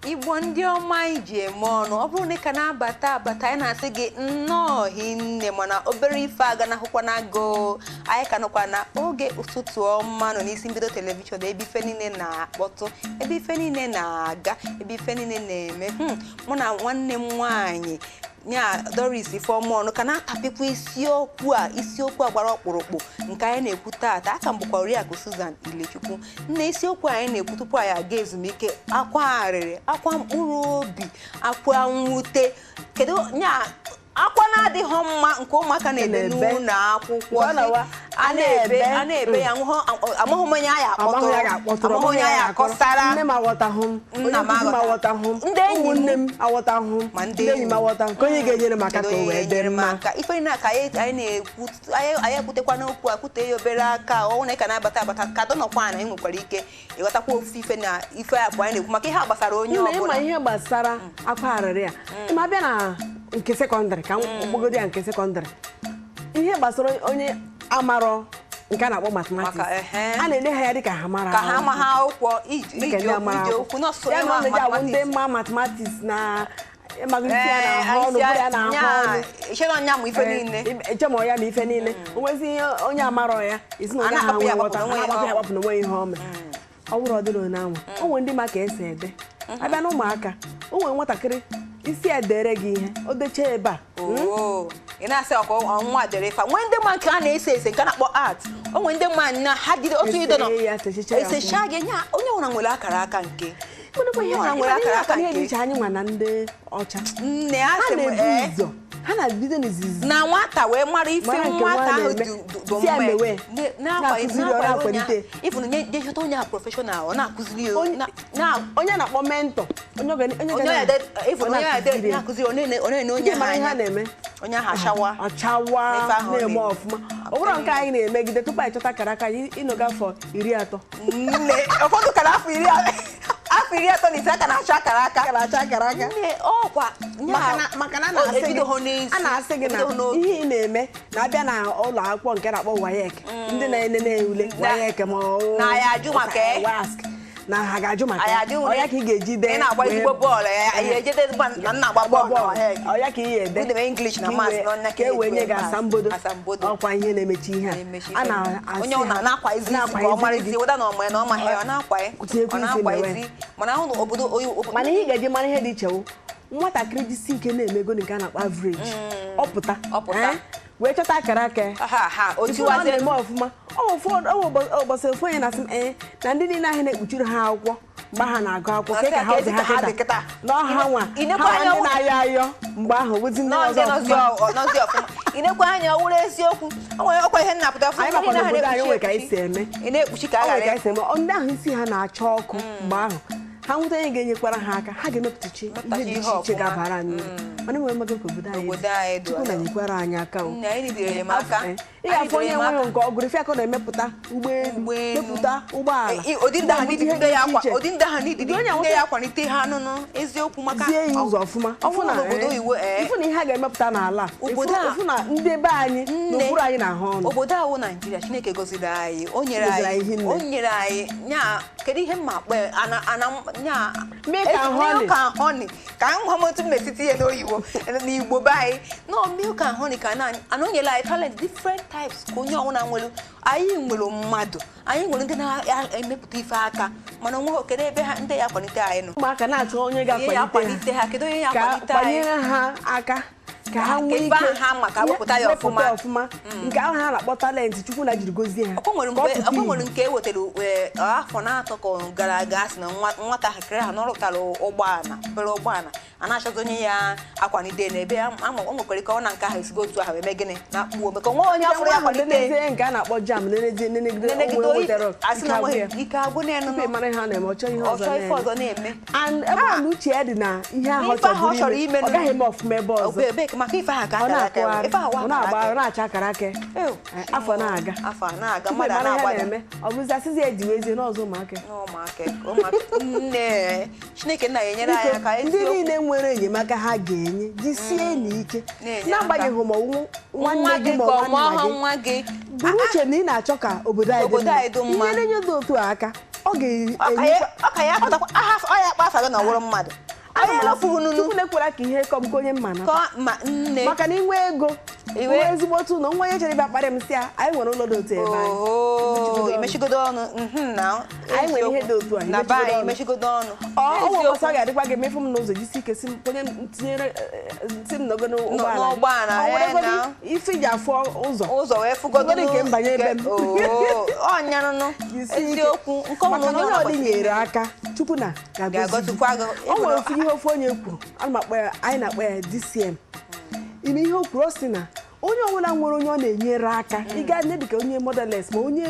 Igbo ndị ọma anyị ji eme ọnụ, ọ bụrụ na ị ka na-abata abata, anyị na-asị gị nnọọ hinne. Mana obere ife aganahụkwana go, anyị ka nọkwa na oge Ụtụtụ Ọma nọ n'isi mbido television, ebe ife niile na-akpọtụ, ebe ife niile na-aga, ebe ife niile na-eme. Mụ na nwanne m nwaanyị nya Doris Ifeọma ọnụ ka na-atapịkwa isiokwu a, isiokwu a gbara ọkpụrụkpụ nke anyị na-ekwu taata. Aka m bụkwa Oriakụ Susan Ilechukwu. Nne, isiokwu anyị na-ekwu tupu anyị aga ezumike, akwa arịrị, akwa mkpụrụ obi, akwa mwute, kedu nya akwa na-adịghị mma nke ụmụaka na-ebe Na-ebe. n'ụlọ akwụkwọ? Nke ọ na-awa, a na-ebe, a na-ebe ya, amaghị m onye anyị amaghị ya akpọtụrụ, ga-akpọtụrụ, amaghị onye anyị akọsara. Nne m aghọtahụ m, onye Nna m nkụzi m aghọta. aghọtahụ m, Ndị enyi m. ụmụnne m aghọtahụ m, Ma ndị ndị enyi m enyi. aghọtahụ m, ka onye ga-enyere m aka Kedu ka o onye wee dị ga-enyere m mma? aka? Ife niile a ka anyị na-ekwu, anyị ekwutekwa n'okwu a, kwute ya obere aka. Ọ na ị ka na-abata abata, ka dọnọkwa na ị nwekwara ike ịghọtakwa ofu ife na ife abụọ anyị na-ekwu, maka ihe a gbasara onye Nna, ịma ọbụla. ihe gbasara akwa arịrị a, ịma abịa na nke secondary, ka m kpọgodi ya nke secondary, ihe gbasara onye amarọ nke a na-akpọ mathematics, Maka, ehe. a na-ele ha ya dịka ha mara ka ha ma ha akwụkwọ iji dịka iji ndị okwu amara iji akwụkwọ. okwu nọọsụ Ya onye na ma ọ na-eji awụ ndị mathematics. mma mathematics na ịmago isi ya na-ahụ ọnụ, bụrụ ya na-ahụ ọnụ. Ichere ọnya mụ ife niile. Eche ma ọ ya ma ife niile o nwezi ihe onye amarọ ya isi na A onye ahụ na-akpapụ ya nwee nghọta, akpapụ na a onwe na-akpapụ ihe ya akpapụ na onwe ihe o mee. Ọ bụrụ ọdịrị onye anwa, o nwere ndị ma ka esi ede. Abịa na ụmụaka, o nwere nwatakịrị isi edere gị ihe o dechaa ebe a. Oo, ị na-asị ọkwa ọnwa dere ife a. Nwee ndị ma nke a na-ese ese, nke a na-akpọ art. O nwee ndị ma na ha jide otu ido nọ Esee ya, sechicha ya. Esecha gị nya. Onye ọbụla nwere akara aka nke Mana onye ọbụla nwere akara aka ihe dị nke iche anyị nwa na ndị ọcha. Nne a Ha sị m na-ebu ee ụzọ, ha na-ebido n'izizi na nwata wee mara ife mara nke nwata nwa ahụ na-eme. dị Si ya mma. mewe. Na-akụziri ọ, na-akwalite. Ifunu nye jechọta onye a professional, ọ na-akụziri ya Onye a na-akpọ mentor, onye ga onye na- ya ifunu ọ onye ya na-akụziri ya. na-akụziri, ọ na-ene onye Ndị ahụ mara ihe anya. ha na-eme. Onye ahụ achawa ọchawa n'ife ahụ ọ na-eme na-eme. ọfụma. Ọ bụrụ nke anyị na-emegide tupu anyị chọta akara aka anyị, ịnọga afọ 30. Nne, ụfọdụ kara afọ 35 aka na-achọ akara aka. Akara achọ akara aka. Nne, ọkwa Maka na a na-asị gị ebidoghị n'isi, a na-asị gị na ebidoghị n'oge. ihe ị na-eme na-abịa na ụlọ akwụkwọ nke na-akpọ WAEC, ndị na-enene ule WAEC ma ọ Na ya ajụ maka ya. WASC, na ha ga-ajụ maka Anyị ya. ajụ Ọ ya ka ị ga-eji dee Ị na-agba ezigbo bọọlụ ya, ya ejede na nna agba bọọlụ na WAEC. Ọ ya ka ị ga-ede. Ndị na-eme English na Ka i Maths n'ọnya ka ka e wee nye eji gị wee asambodo. Asambodo. Ọkwa ihe na-emechi ihe a Na-emechi a ife. na-asị Onye ọ ha, na-akwa ezi isi ka ọ mara isi weda na ọma ya na ọma ya, ọ na-akwa ya. Tinyekwa Ọ isi na-akwa mewe. ezi, mana ahụ na obodo oyi Mana ihe ị ga-eji mara ihe dị iche wụ, nwatakịrị jisi ike na-emego nke a na-akpọ average, ọ pụta, Ọ pụta. Wee chọta akara aka ya. Ha ha Ifu na ọ otiwazie. na-eme ọfụma. Ọ ụbọchị ofu onye na-asị m ee na ndị niile ahụ na-ekpuchiri ha akwụkwọ mgbe ha na-agụ akwụkwọ ka ha Na-asị dị ka ha ha dị kịta kịta. na ọha nwa Inekwa ha anya ndị na-ayọ ayọ mgbe ahụ bụzi ndị nọọsị ọzọ nọọsị ọfụma. Nọọsị ọfụma. Inekwa anya, ọ wụrụ eziokwu, o nwere ọkwa ihe nnapụta fụ Anyị makwa na obodo anyị nwere ka anyị si eme. Ị na-ekpuchi ka a Ọ nwere ghara ka anyị si eme. Ndị ahụ isi ha na-acha ọkụ mgbe ahụ, ha nweta onye ga-enyekwara ha aka, ha ga-emepụtachi ihe dị ihe iche iche ọfụma. ga-abara anyị uru. Mana enwere mmago ka obodo anyị Obodo anyị dị. Chukwu na-enyekwara anyị aka o. Nne, anyị nidiri enyemaka. Ị ga-afụ onye Anyị nidiri enweghị nke ọ gụrụ ife aka, ọ na-emepụta ụgbọelu, Ụgbọelu. mepụta ụgbọala, Ụdị ndị ahụ na-ebute nidiri ihe ndị ya dị akwa iche iche. ụdị ndị ahụ nidiri Ụdị onye ndị ya akwalite ha nụnụ eziokwu maka zie ya ụzọ ọfụma. Ọ bụrụ na obodo oyibo Ịfụ na ihe a ga-emepụta n'ala a, Obodo a- ịfụ na ndị be anyị Nne. n'okpuru anyị na-ahụ ọnụ. Obodo ahụ Naijiria, Chineke gọziri anyị, o nyere Gọziri anyị anyị hinne. O nyere anyị nya, kedu ihe mma akpọ ya? Ana ana nya Milk and honey. Milk and honey, ka m gwa m otu m na-esiti ya n'oyibo n'Igbo be anyị, no, milk and honey, ka na ana o nyere anyị talent, different types, ka onye ọbụla nwere. Anyị nwere mmadụ, anyị nwere ndị na-emepụta ife aka, mana onwe kedu ebe ha ndị ya akwalite anyị nọ? Ụmụaka na-achọ onye Onye ya ga-akwalite akwalite ha, kedu onye ya ka akwalite anyị? kwanyere ha aka ka ha nwee Ka ike ife ahụ ha ma ka wepụta ya wepụta ọfụma. Ọfụma nke ahụ ha na-akpọ talent Chukwu na jiri gozie ha Ọkwa nwere ka ọ mgbe pụta ọkwa nwere ìhè. nke e wetara afọ na-atọ ka ọ gara aga, sị na nwatakịrị ha n'ọrụtara ụgbọala, obere ụgbọala, a na-achọzi onye ya akwalite n'ebe ama o nwekwara ike ọ na nke ahụ esigo otu ahụ eme gịnị na akpụo maka onwe onye afụrụ ya Nwa ahụ kwalite. nenezie nke a na-akpọ JAMB, nenezie, nenegide nenegide onwe oyi wetara asị na ike agwụ ya. onwe ike agwụ na-enu Tupu ị mara ihe a na-eme, ọ chọọ ihe ọ ọzọ chọọ ife na-eme. Ọzọ na-eme. And ebe ọ na uche ya dị na ihe ahụ ọ N'ife ahụ ọ chọrọ chọrọ ime, ime, ọ gaghị eme ọfụma ebe ọzọ. Ebe maka ife ahụ ka Ọ akara aka ya, na-akụgharị ife ahụ ọ akara na-agba aka ọ na-acha akara aka. Ew. Afọ na-aga. Afọ a na-aga, Tupu ị mmadụ a mara ihe na-agbada. na-eme, ọ bụzi asịzi ejiwezie n'ọzọ ụmụaka. Ụmụaka, ụmụaka, nne, Chineke nna ya enyere anyị Biko, aka ndị eziokwu. niile nwere enyemaka ha ga-enye, jisie n'ike, Na-enye n'agbanyeghị ma ọwụ nwa nwanne gị gị ma ka ọ ọ mụọ nwanna ha gị, nwa gị. buru uche na ị na-achọ ka obodo anyị Obodo anyị dị mma. Ihe na-enye dị otu a aka, ọ Ọ ka ya ga-enyekwa ọ ka ya pụtakwa aha ọ ya akpa afa. afa gị na ọwụrụ mmadụ onye lọfuru nunu. Chukwu na-ekwela ka ihe kọm ka onye mma na ka ma nne maka na inwe ego, Iwe- nwee ezigbo otu ụlọ, nwa onye chere ịbịa kparị m, sị ya anyị nwere ụlọ dị otu ebe anyị. Oho, imechigodo ọnụ, na Anyị nwere ihe dị otu a, na be anyị, imechigodo ọnụ. Imechigodo ọnụ. Ọ nwere Eziokwu. ọsọ ga-adịkwa gị emefu m n'ụzọ, jisi ike si m onye m tinyere si m nọgo n'ụgbọala. N'ụgbọala, Ọ nwere eh, na. ife iji afụ ụzọ Ụzọ wee fụgodo. Fụgodo nke mbanye ebe m. Ọnyanụnụ. Jisie ike. Eziokwu nke ọ Maka na bụla onye ọ dị kwesịrị nyere ime. aka, Chukwu na ga-agọzi gị. Ga-agọzikwa gị. O nwere ofu ihe ofu onye kwuru, ana m akpọ ya, anyị na-akpọ ya DCM. Ime ihe o kwuru, ọ sị na onye ọbụla nwere onye ọ na-enyere aka, ị gaa nne dịka onye motherless ma onye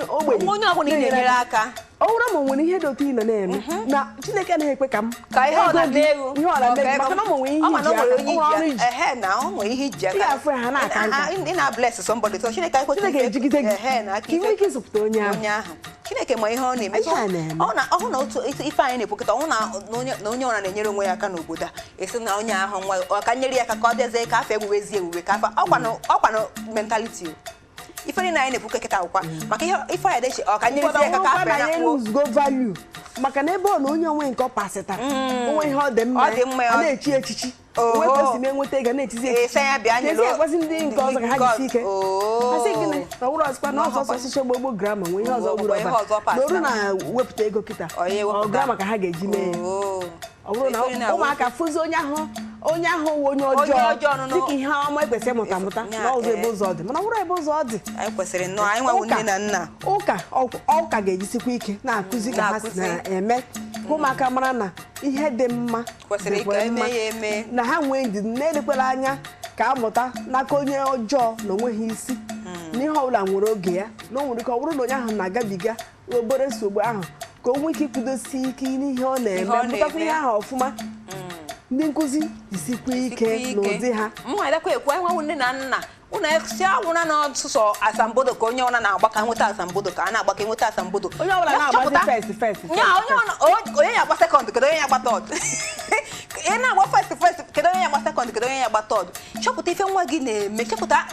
ogbenye, Onye ọbụla ị na-enyere aka, ọ bụrụ ma o nwere ihe dị otu ị nọ na-eme na Chineke anaghị ekwe ka m ka ihe ọ ego gị, na-eme ego ihe ọ na-eme gị, maka na ọ nwere ihe ọ ma na iji o nwere aka, onye o nwere ọrụ iji iji. Ehe, na o nwere ihe iji aka. Ị ga-afụ ya, ha na-aka nka. Ị na-bless somebody, so Chineke ekwe Chineke ejigide gị ehe na aka ka ị nwee ike ịzụpụta onye ahụ. Onye ahụ Chineke ma ihe ọ na-eme. Ihe a na-eme. Ọ na ọhụ na otu ife anyị na-ekwukọta ọhụ na na onye ọra na-enyere onwe ya aka n'obodo a, esi na onye ahụ nwa ọ ka nyere ya aka ka ọ bịazie ka afọ ewuwezi ewuwe ka afọ ọkwanụ mentality o. Ife niile anyị na-ekwu kịta akwụkwa maka ihe ife anyị dechi ọ ka nyerezi ya aka ka ụfọdụ afọ na ya ya na-akpụ eluzugo value, maka na ebe ọ na onye onwe nke ọ pasịtara onwe ihe ọ dị mma, Ọ dị mma, a na-echi echichi, Oho. onwe ka o si mee nweta ego, na-echizi Ee, echichi. sị ya bịa Ka esi nyere- agwazi ndị nke ọzọ ka ha jisi ike. Oo. Ha sị gịnị na ọwụrụ ọzọkwa na ọsọsọ osisi ogbogbo grama nwee ihe ọzọ Ogbogbo, gburu ihe ọba ọzọ na oru pasịtara. na-wepụta ego kịta, Ọ ya ewepụta. ọ grama ka ha ga-eji mee ya. Oo. Ọ bụrụ na Ife niile ụmụaka fụzi onye ahụ, onye ahụ wụ onye Onye ọjọọ ọjọọ nọ dịka ihe ọma ekwesịrị ịmụta amụta Ya, na ọzọ ebe eh. ụzọ dị, mana ọ bụrụ ebe ụzọ dị. Anyị kwesịrị nnọọ, anyị nwawu nne na nna. Ụka ụka ga-ejisikwa ike na-akụzi ka ha si Na-akụzi. na-eme ka ụmụaka mara na ihe dị mma Kwesịrị dịkwa ka eme mma. ya eme. Na ha nwee ndidi na-elekwala anya ka amụta n'aka onye ọjọọ na onweghị isi, na ihe ọbụla nwere oge ya, na o nwere ike ọ bụrụ na onye ahụ na-agabiga obere nsogbu ahụ ka o nwee ike ikwudosi ike n'ihe ọ na-eme, Ihe ọ mụtakwa na-eme. ihe ahụ ọfụma. Ndị nkụzi jisikwa ike n'ụdị ha. Mụ adakwa ekwu, anyị nwawu nne na nna, unu si awụna na ọsụsọ asambodo ka onye ọna na-agba ka nweta asambodo, ka a na-agba ka enweta asambodo. Onye ọbụla Ya na-agbazi chọpụta- first, first, Ya, first, onye onye ya agba second, kedu onye ya agba third? Ị na-agba first first, kedu onye ya agba second, kedu onye ya agba third? Chọpụta ife nwa gị na-eme, chọpụta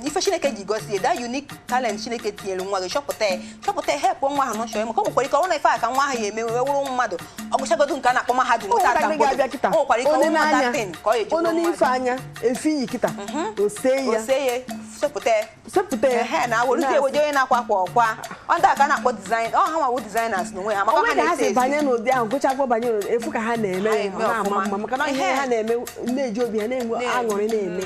ife Chineke ji gosi ya, that unique talent Chineke tinyere nwa gị, chọpụta ya, chọpụta ya, help nwa ahụ n'ọchọ ya, maka o nwekwara ike ọ bụrụ na ife a ka nwa ahụ ya eme wee wụrụ mmadụ, ọ gụchagodu nke a na-akpọ mahadum nweta Ụmụntakịrị ga-abịa asambodo, kịta o nwekwara ike ọ onye bụrụ n'anya that thing ka ọ ya eji onye wụrụ n'ife mmadụ. anya efi iyi kịta osee ya. Ose ya, sepụta ya. Sepụta ya. Ehe, na weruzie eweje onye na-akwa akwa ọkwa ọ ndị a ka a na-akpọ design ọ ha nwawu designers n'onwe ha maka onwe ha ka ha na-ese si esi. banye n'ụdị ahụ gụchakwa banye n'ụdị efu ka ha na-eme Ha ya, eme ọ na-ama ọfụma. mma, maka na ihe Ehe. ha na-eme na-eji obi ha na-enwe aṅụrị na-eme.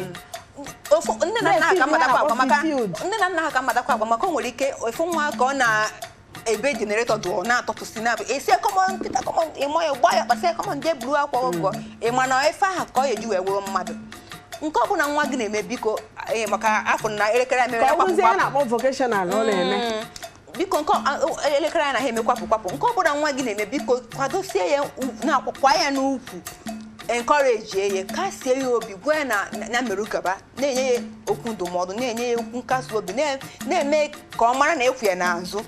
Ofu nne na nna ha ka mmadụ akwa maka Fulfilled. nne na nna ha ka mmadụ akwa maka o nwere ike ofu nwa ka ọ na-ebe generator dụọ na-atọpụsị na esi common Peter common ịmọ ya gba ya kpasị common jee buru akwa ọgọ ị ma na efe ahụ ka ọ ga-eji wee wụrụ mmadụ. Nke ọ bụla nwa gị na-eme, biko, maka afọ na elekere a mere Ka ọ kwapụ bụrụzie ya kwapụ. na-akpọ vocational ọ na-eme. Biko, nke elekere anyị na ha eme kwapụ kwapụ, nke ọ bụla nwa gị na-eme, biko kwadosie ya na-akwakwa ya n'ukwu, encourage ya, kasie ya obi, gwa ya na na meru gaba, na-enye ya okwu ndụmọdụ, na-enye ya okwu nkasi obi, na-eme ka ọ mara na ekwu ya n'azụ.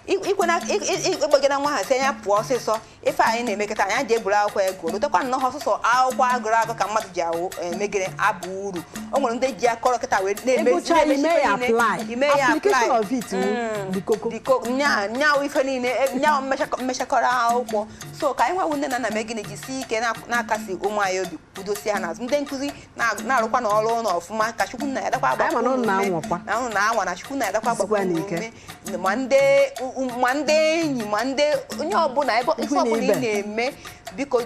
Ikwena ịgbagara nwa ha si anya pụọ ọsịsọ. Ife anyị na-emekọta anyị ji eburu akwụkwọ ego rutekwa nnọọ ọsụsọ akwụkwọ agụrụ agụ ka mmadụ ji awụ emegide abụ uru. O nwere ndị ji akọrọ kịta wee na-emezi Ịgụcha na-emechi ime ife ya niile. apply. Ime ya Application apply. of it wụ the koko. Diko nya nyawo ife niile nyawo mmechakọrọ akwụkwọ. So ka anyị nwawu nne na nna mee gịnị? Jisie ike na-akasi ụmụ anyị obi, kwudosie ha n'azụ. Ndị nkụzi na-arụkwa n'ọrụ ụlọ ọfụma ka Chukwu nna ya dakwa Anyị ma na agbakwa ụnụ ume. na-anwakwa. Na ụnụ na-anwa na Chukwu na ya dakwa Jisikwa agbakwa n'ike. ume, ma ndị ma ndị enyi ma ndị onye ọbụla ebe ife Ikwu na ọbụla ị ibe. na-eme, biko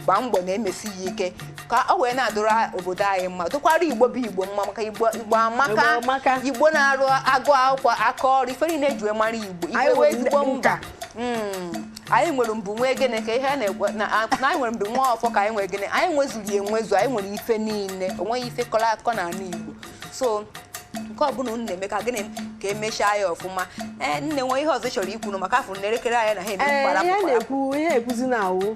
gbaa mbọ na-emesi ya ike ka ọ wee na-adụrụ obodo anyị mma, dụkwara Igbo bụ Igbo mma, maka Igbo, Igbo amaka. Igbo amaka. Igbo na-arụ agụ akwụkwọ aka ọrụ ife niile eji wee mara Igbo. Anyị Igbo wee nwere ezigbo nka. mba. Anyị nwere mbụ nwee gịnị ka ihe a na-ekwe na anyị nwere mbụ nwa ọfọ ka anyị nwere gịnị, anyị nwezuru ya enwezu, anyị nwere ife niile, o nweghị ife kọrọ akọ n'ala Igbo. So nke ọbụla unu na-eme ka gịnị ka emechaa ya ọfụma. Ee, nne, nwee ihe ọzọ ị chọrọ ikwuru maka afọ na elekere anyị na ha eme Ee, mkparapụ ihe kparapụ. na-ekwu ihe ekwuzi na awụ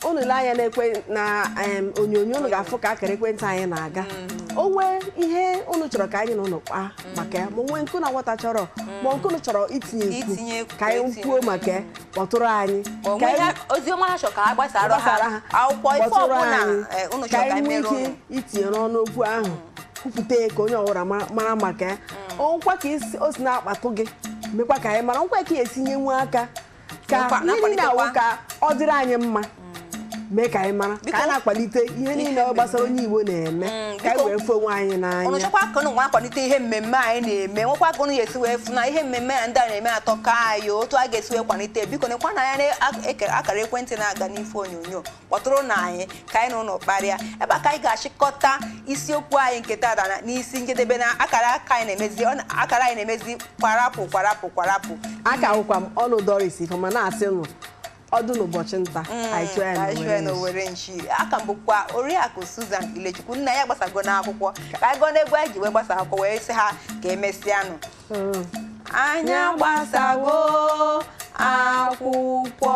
unu lee anya na-ekwe na onyonyo, unu ga-afụ ka akara ekwentị anyị na-aga. O nwee ihe unu chọrọ ka anyị na unu kpaa maka ya, ma o nwee nke unu aghọta chọrọ, ma nke unu chọrọ itinye ekwu Itinye ekwu, ka anyị etinye. kwuo maka ya, kpọtụrụ anyị Ma o ka nwee anyị ihe oziọma ha chọrọ ka a gbasara gbasara ha, akwụkwọ ife kpọtụrụ ọbụla anyị, unu ka chọrọ ka anyị anyị nwee mere ike unu. itinye n'ọnụ okwu ahụ, kwupụta ya ka onye ọbụla mara maka ya. Ọnkwa ka o si na-akpatụ gị, mekwa ka anyị mara nkwa ka ị esinye nwe aka Ka Nakwa- ihe niile awụ na-akwalitekwa. ka ọ dịrị anyị mma, mee ka anyị mara Biko. ka a na-akwalite ihe niile gbasara onye Igbo na-eme, ka anyị biko. wee fụ onwe anyị Ụnụ n'anya. chọkwa ka ụnụ nwa akwalite ihe mmemme anyị na-eme, nwekwa ka ụnụ ga-esi wee fụ na ihe mmemme a ndị a na-eme atọ ka anyị, otu a ga-esi wee kwalite, biko nekwa na anya akara ekwentị na-aga n'ife onyonyo, kpọtụrụ na anyị ka anyị na ụnụ kparịa. Ebe a ka anyị ga-achịkọta isiokwu anyị nke taata n'isi njedebe na akara aka anyị na-emezi akara anyị na-emezi kwarapụ kwarapụ kwarapụ. Aka wụkwa m ọnụ Doris Ifeọma na-asị nụ ọdụ n'ụbọchị nta, anyị chụọ ya Anyị chụọ ya n'Owerre. n'Owerre nchi. Aka m bụkwa Oriakụ Susan Ilechukwu. Nna ya gbasago n'akwụkwọ, ka anyị gụọ n'egwu anyị ji wee gbasa akwụkwọ wee sị ha ka emesịanụ. Anya gbasawo akwụkwọ,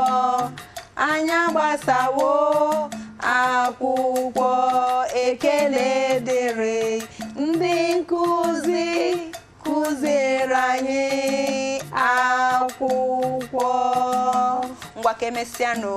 anya gbasawo akwụkwọ, ekele dịrị ndị nkụzi kụziere anyị akwụkwọ. Ngwa, ka emesịanụ.